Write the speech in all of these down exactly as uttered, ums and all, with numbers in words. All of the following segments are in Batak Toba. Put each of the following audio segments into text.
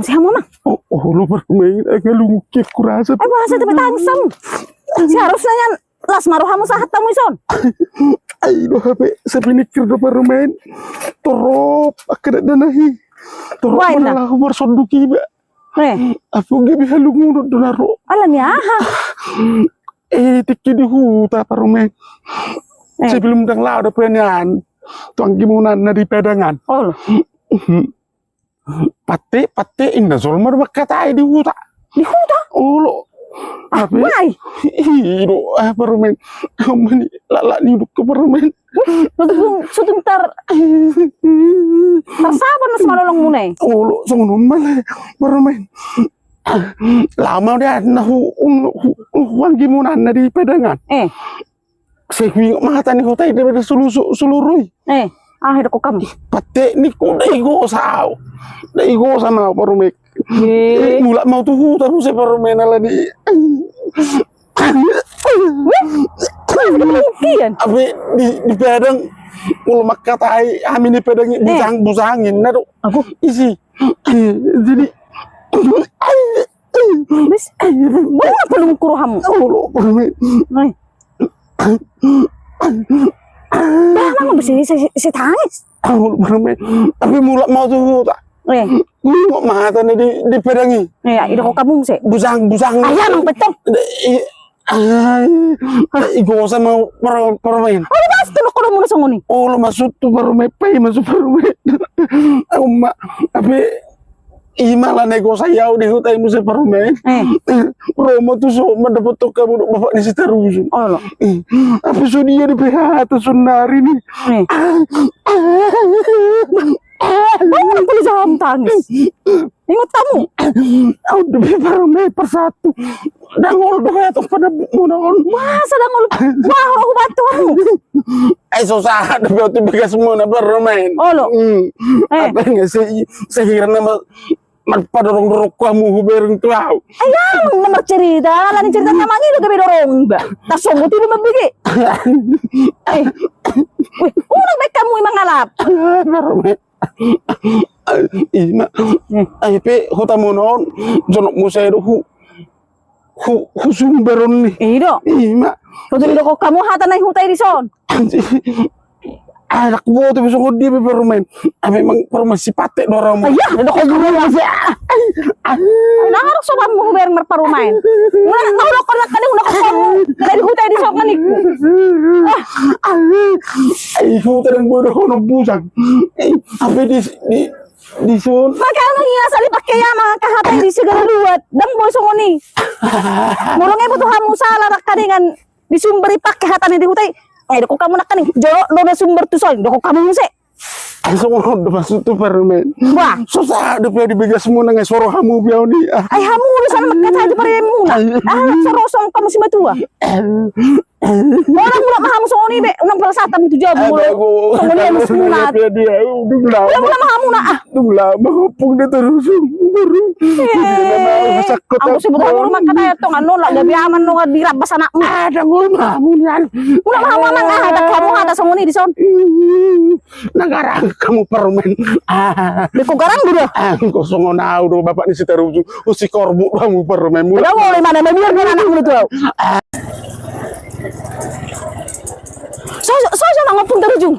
Sian hamu, Amang. Oh, olo, parumaen, angka lungun ke kurasa. Eh, boasa tu pe tangis hamu? Seharusna nian las ma rohamu sahat hamu dison. Ai do hape, sapiningkir do parumaen. Torop angka dakdanak i. Torop. Wah, inna. Marlaho marsonduk iba. Eh. Apo gabe halungunon do na ro. Alani aha? Eh, tingki di huta parumaen. Eh. Sebelum ndang laho dope nian tu anggimonanna di Padangan. Olo. Pate, pate, inna jolma do mangkatai di huta. Di huta? Olo. Ah, hape, wai. I do, ah, parumaen. Aman i, lala ni uduk ke parumaen. Wih, langsung sutung tar. Tarsabar na simalolongmuna i. Olo, songon on ma le, parumaen. Lama dia na hu, hu, hu, hu anggimonanna di Padangan. Eh. Sai huingot ma hata ni huta i, deba da sulu, su-, sulu rui. Eh, aha didokkon hamu? Pate ni ku dai gosa au. Dai gosa ma au parumaen. Eh. Eh, mulak ma au tu huta muse parumaen alani. Wih, masa kemudian? Hape di, di Padang, molo mangkatai hami ni Padang i, eh, busang, busang inna do. Ago. Isi. Eh, jadi. Bes, eh, boi ma palungkuru hamu. Olo, parumaen. Eh. Bah, mama besi, si, si, si tangis. Olo, parumaen. Hape mulak ma au tu huta. Eh. Huingot ma hata ni di, di Padang i. Iya, didokkon hamu muse. Busang, busang. Ai, amang petong. Ai, ai, i gosa ma au par-, parumaen. Olo, bah, tu nokko do muna songon i. Olo, maksudhu parumaen, paima so parumaen. Uma, hape Ima alana i gosai au di huta i muse parumaen. Eh. Ro ma tu son mandapothon hamu dohot bapak ni si Tarujung. Olo. Eh. Hape so dia dope hata saonari ni. Eh. Boi ma pala jam tangis. Ingot hamu. Au dope parumaen parsatu. Ndang olo do hata panambukmuna on. Masa ndang olo? Wah, hubantu hamu. Ai so sahat dope au tu bagasmuna parumaen. Olo. Hmm. Eh. Apa nga se-, sehirna ma-, marpadorong-dorong hamu hubereng tu au. Ai amang na marcerita, alani cerita na mangido gabe dorong iba. Tarsongot iba mambege. Eh. Weh, unang baen hamu i mangalap. Parumaen. Ima. Eh. Ai pe hutamuna on, jonok muse do hu-, hu-, husumbar on ni. I do. Ima. Boto didokkon hamu hata na di huta i dison. Anak boto be songon dia be parumaen. Ai memang parumaen si Pate do romo. Iya, didokkon hamu. Ai, ai. Ai, na harus sobanmu hubereng marparumaen. Mula, mula dokkon nangkaning, mula dokkon hamu. Na di huta i dison nangkaning. Ah. Ai, huta ndang boi dohonon busang. Ai, hape di, di, dison. Makana ia sali pake ia mangangka hata i di segala luat. Ndang boi songon i. Molo nga diboto hamu sala nangkaningan di sumbar i pake hata ni di huta i. Nga didokkon hamu nangkaning. Jonok do na sumbar tu son. Didokkon hamu muse. Ai songon on do maksudhu parumaen. Wah. So sahat dope au di bagasmuna nga so ro hamu be au ni. Ah. Ai hamu do sala mangkatai tu parumaenmuna. Ai. Ah, so ro songon hamu simatua. Ai. Molo mulak ma hamu songon i be, unang pala sahat hamu tu jabu molo. Aduh, songon i hamu simunat. Dia, dia, dung lama. Molo mulak ma hamu na, ah. Dung lama ompung ni Tarujung. Baru. Eh. Anggo sebut hamu mangkatai antong, anu, lak gabe aman nunga dirabas anakmu. Ah, ndang olo ma hamu nian. Mulak ma hamu, amang, ah, hata hamu hata songon i dison. Na garang hamu parumaen. Ah. Be, ho garang do da. Ah, ho songon au do bapak ni si Tarujung. Ho si Korbut do hamu parumaen. Mula. Ndang olo, imana mabiar do anakmu tu au. Ah. So, so, so, so, nang ompung Tarujung.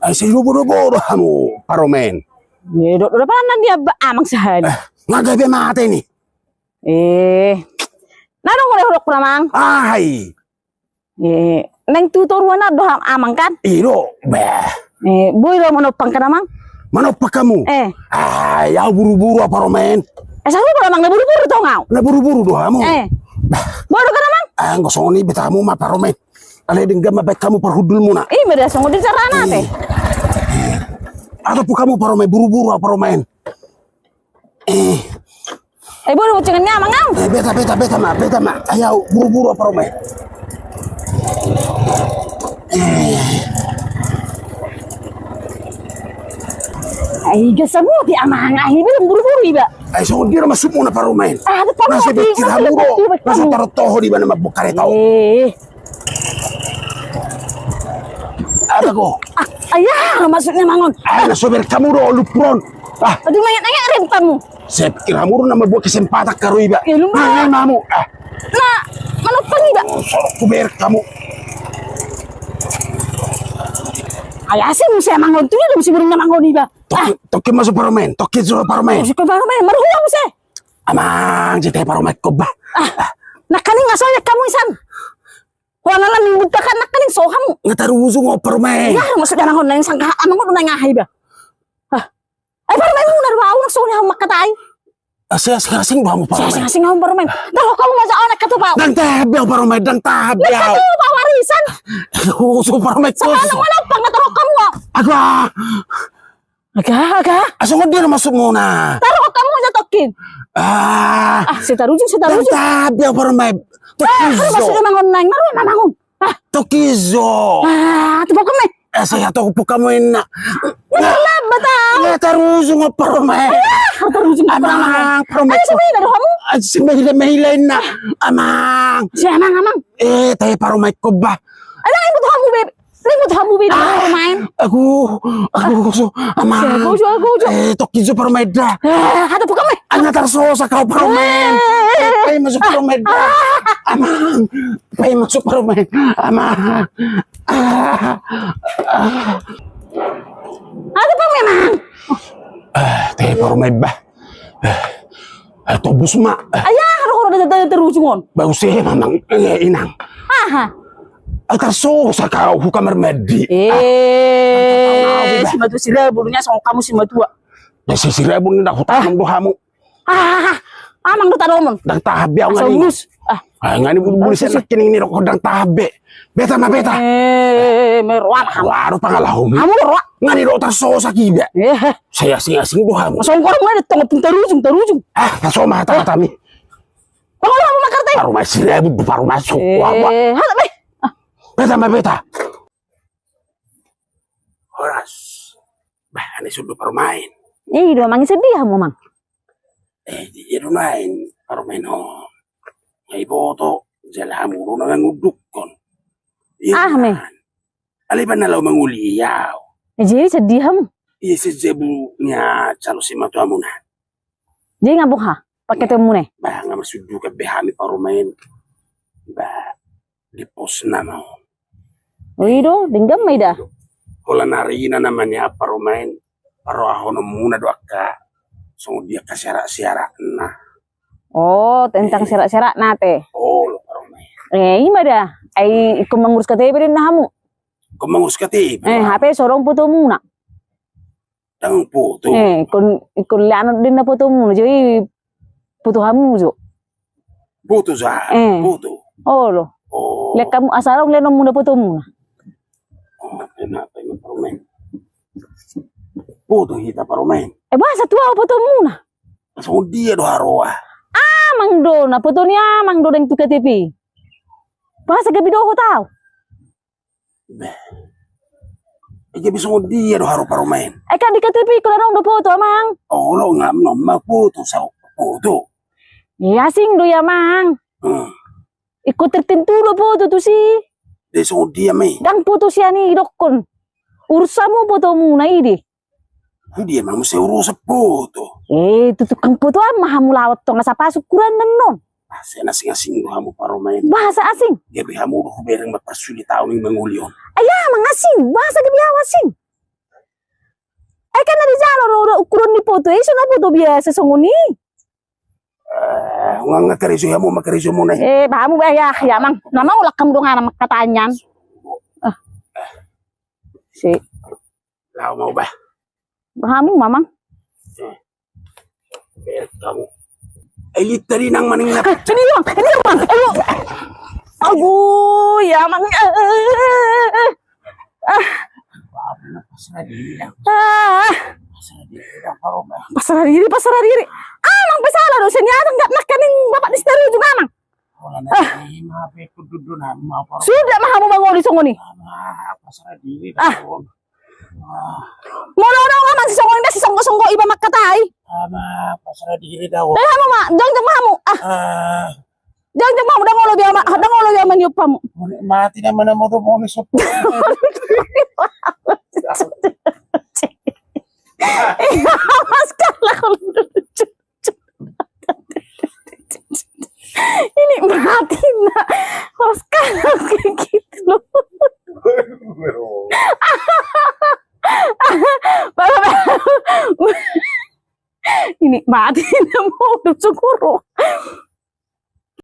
Ai, sai dobo-dobo do hamu parumaen. Ye, do, do, do, palan nan dia ba-, amang sahali. Eh, nga gabe mate ni. Eh. Na adong ro hudok na, amang. Ah, hai. Eh, naeng tu toruan do ham-, amang kan? I do, bah. Eh, boi do manompang kan, amang? Manompang hamu? Eh. Ai, au buru-buru au parumaen. Eh, sarupa do, amang, na buru-buru tong au. Na buru-buru do hamu? Eh. Bah. Boi do kan, amang? Ah, anggo songon i beta hamu ma parumaen. Alai denggan ma baen hamu parhundulmuna. I ma da songon i carana ate. Eh. Atau pu hamu parumaen, buru-buru au parumaen. Eh. Eh, boi do boncengan ni amang au. Eh, beta, beta, beta ma, beta ma. Ai au, buru-buru au parumaen. Eh. Ai, gas hamu di amang, ai, bilang buru-buru iba. Ai, songon dia maksudmuna parumaen? Ah, tetap na so beti hamu do. Na so tarutoho di mana mabuk kareta. Eh. Apa ko? Ah, ayah, maksudnya mangon. Ah, na so bereng hamu do lumpur on. Ah. Aduh, nengek-nengek rem kamu. Saya pikir hamu do na mambuat kesempatan karo iba. Eh, lu mah. Nah, mamu. Ah. Nah, manopang iba. Oh, sorok ku ber kamu. Ai asing muse amang on, tu dia muse burung na amang on iba. Tokki, ah, tokki masuk parumaen, tokki masuk parumaen. Masuk ke parumaen, marhua muse. Amang, jete parumaen ko bah. Ah, nangkaning aso ya kamu isan. Wah, ngalan ni buta kan nangkaning so hamu. Nga tarujung o parumaen. Ya, maksudnya amang on nang sangka amang on nang ahai bah. Ah. Ai parumaenmuna do au, nang songon i hamu mangkatai. Ase asing-asing do hamu parumaen. Asing-asing hamu parumaen. Taruhon hamu ma jo au na katupa au. Ndang tabe au parumaen, ndang tabe au. Na katupa au arisan. Aduh, so parumaen ko. Sapa na manopang na taruhon hamu au. Aga. Aga, aga. Asongon dia na maksudmuna. Taruhon hamu ma jo tokkin. Ah. Ah, sai tarujung, sai tarujung. Ndang tabe au parumaen. Tokki jo. Maksudna amang on nang, marhua ma amang on. Ah. Tokki jo. Ah, tu pokokna. Eh, saya tahu buka main nak. Ngelap batau. Nga tarujung o parumaen. Ah, tarujung o parumaen. Amang, parumaen. Ayo, semai dah kamu. Ah, semai dah, semai dah nak. Amang. Si amang, amang. Eh, tai parumaen ko bah. Ayo, ribut hamu beb. Ribut hamu beb. Ah, parumaen. Aku, aku so, amang. Aku so, aku so. Eh, tokki jo parumaen da. Eh, ada buka mai. Anga tarsosa kau parumaen. Eh, eh, masuk parumaen da. Amang. Pai masuk parumaen. Amang. Ah, ah. Ada pang memang. Ah, te parumaen bah. Ah, tobus ma. Ayah, ada orang ada ada terus ngon. Bau se mamang, eh, inang. Aha. Atar so saka hu kamar mandi. Eh, si matua si rabun nya songon kamu si matua. Ya si si rabun dah hutang do hamu. Ah, amang do tadomon. Ndang tabe au ngani. Ah. Ah, ngani bulu-bulu sen nangkining ni rokok ndang tabe. Beta ma beta. Eh, meroa ma hamu. Waru pangalaho. Hamu roa. Ngani do tarsosa iba. Eh. Sai asing-asing do hamu. Songkor mu ada tong pun tarujung, tarujung. Ah, taso ma hata-hata mi. Pangalaho ma kartai. Parumaen si rebut, parumaen so. Eh, hata be. Beta ma beta. Horas. Bah, ani sudo parumaen. Eh, do amang, sedih hamu amang. Eh, dia do main parumaen on. Nga iboto jala hamu do na mangundukkon. Ah, me. Alai ba na laho mangoli au. Eh, jadi sedih hamu. Iya, sejabu nya calo si matuamuna. Jadi nga boha paketonmuna? Bah, nga marsundukan be hami parumaen. Bah, di pos nama. Oh, i do, denggan ma ida. Holan ari na namanya parumaen, parrohahononmuna do angka songon dia angka syarat-syaratna. Oh, tentang syarat-syaratna te. Oh, lo parumaen. Eh, i ma da. Ai ingkon mangurus K T P do na hamu. Ingkon mangurus K T P. Eh, hape so adong fotomuna. Ndang foto. Eh, ingkon, ingkon leanon do na fotomuna, jadi foto hamu jo. Foto sa. Eh. Foto. Olo. Oh. Lean hamu asa adong leanonmuna fotomuna. Oh, enak apa ini parumaen. Foto hita parumaen. Eh, boasa tu au fotomuna? Songon dia do haroa. Amang do na foto ni amang do deng tu K T P. Boasa gabe dohot au? Beh. Ija bisa songon dia do haroa parumaen. Eh, kan di K T P ingkon adong do foto amang. Olo nga non ma foto sa foto. Iya asing do ya amang. Hmm. Ingkon tertentu do foto tusi. Dia songon dia ma i. Ndang foto sian i dokkon. Urusanmu fotomuna i di. Dia ma muse urusan foto. Eh, tu tukang foto an ma hamu lawat tong asa pasuk ukuran annon. Bahasa asing-asing do hamu parumaen. Bahasa asing. Gabe hamu do hubereng ma parsulit au ni mangoli on. Ai amang asing, bahasa gabe au asing. Ai kan na dijalo do ukuran ni foto i, so na foto biasa songon i. Eh, nga nga karejo hamu ma karejomuna i. Eh, bah hamu bah ya, ya amang. Na maulak hamu dongan mangkatai nian. Ah. Si. Laho ma au bah. Bah hamu ma amang. Eh. Ber kamu. Elit tadi nang maning na. Eh, ini bang, ini bang. Ayo. Aduh, ya amang. Eh, eh, eh, eh. Ah. Pasrah diri, pasrah diri. Ah. Pasrah diri, pasrah diri. Amang pe sala do, seni adong gak makan ning bapak di seteru juga amang. Ah. Sudah ma hamu mangoli songon i. Ah, pasrah diri. Ah. Molo adong amang si songon i, si songgo-songgo iba mangkatai. Ama, pasrah diri da. Eh, hamu ma, jongjong ma hamu. Ah. Ah. Jongjong ma hamu, ndang olo be ama, ndang olo be ama niop hamu. Mati na mana modo moni sop. Iya, mas kalah kalau lucu. Horas kalang gitu loh. Ini mati na mau syukur.